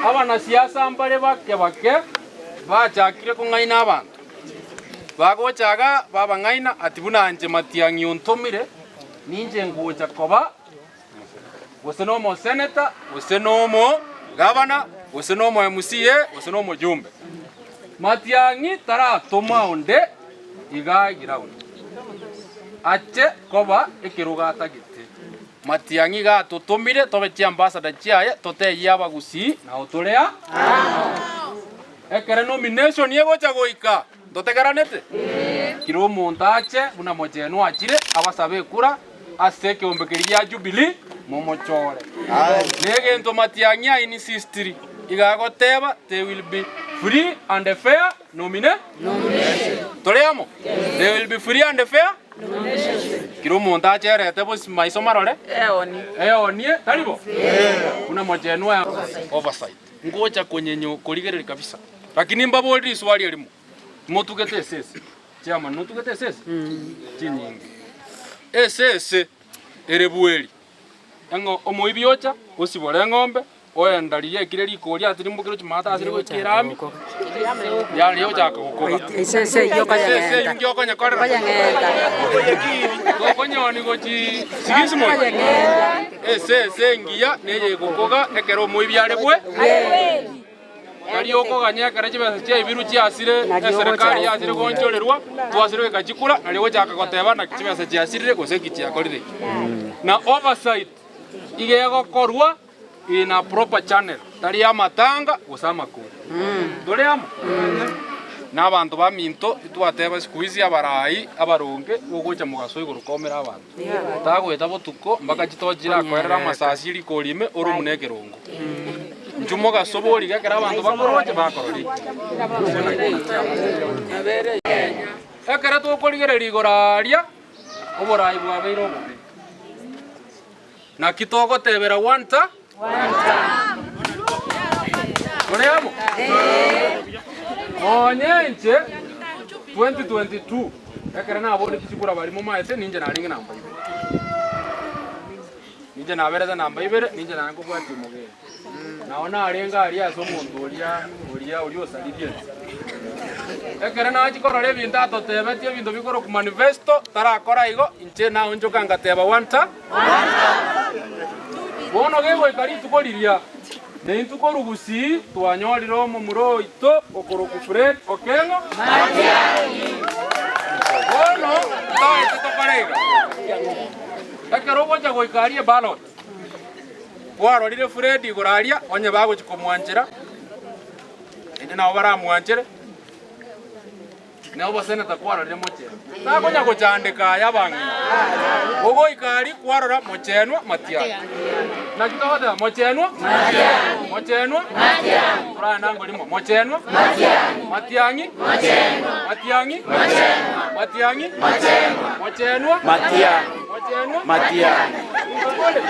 Abanasiasa mbare bake bake bachakire kong'aina abanto. Bagocha iga babang'aina ati buna inche Matiang'i ontomire, ninche ngocha koba gose nomoseneta, gose nomogavana, gose nomo MCA, gose nomojumbe. Matiang'i taratoma onde iga ground ache koba ekerogo atagete. Matiang'i iga atotomire tobe chiambassador chiaye totebie abagusii nao tore aa. Ekere nomination egocha goika ntotegeranete? Kera omonto ache buna mochenwa achire abasabe ekura ase ekeombe keria gia Jubilee momochore. Negento Matiang'i a insistiri iga agoteba there will be free and fair nomine Tore amo? There will be free and fair Kera omonto acherete bosi maiso marore eonie tari bo? Buna mochenwa oversight. Ngocha konyenyo korigereria kabisa. Lakini mbaborie riswali erimo, motugete esese? Chairman notugete esese? Chinyinge. Esese ere bweri, eng'o omoibi ocha, osibora eng'ombe, oenda riria ekire rikori atirimbokire chimata asire goika erami, yaria ochaka gokoga. Esese eyio Esese eyio okonyeng'enta. nki okonyekorera? Okonyeng'enta. Tokonyoni gochi sigismoni? Okonyeng'enta. Esese engiya neyegokoga ekero omoibi are bwe, tari okoganya ekero chibesa chiaibiru chiasire, eserekari yasire gonchorerwa, twasire goika chikura, nario ogochaka goteba naki chibesa chiasirire gose eki chiakorire eki. Na oversight iga egokorwa in a proper channel, tari amatanga gose amakori. Tore amo? Na abanto baminto twateba siku hizi abarai abaronge bogocha mogaso igoro komera abanto. Tagoeta botuko mpaka chitochi chirakoerera amasasi rikori ime ore buna ekerongo. Inchuo mogaso borigia ekero abanto bakoroche bakorora eki. Ekero tokorigereria igoro aaria, oborai bwabeire obobe. Naki togotebera one ta? Tore amo? Nonye inche 2022 ekero naboretie chikura baria momaete ninche narenge namba ibere. Ninche naberete namba ibere ninche nare nkobwatia omogeni. Nao narenge aria ase omonto oria oria oria osaririe ense. Ekero nachia korora ebinto atotebetie ebinto bikorokwa manifesto tarakora igo inche naonchoka ngateba one ta. Bono gegoika rituko riria, naintwe korwa Gusii twanyorire omomura oito okorokwa Fred Okengo Bono ntaete tokore iga, ekero ogocha goika aria eballot, kwarorire Fred igoro aria, onye bagochia komwanchera, naende nabo baramwanchere. Na oboseneta kwarorire mochenwa, takonya gochandeka aya abang'ina. Ogoika aria kwarora mochenwa matiang'i. Naki togoteba mochenwa? Mochenwa? Torare nango rimo. Mochenwa? Matiang'i? Matiang'i? Matiang'i? Mochenwa? Mochenwa? Inka kore?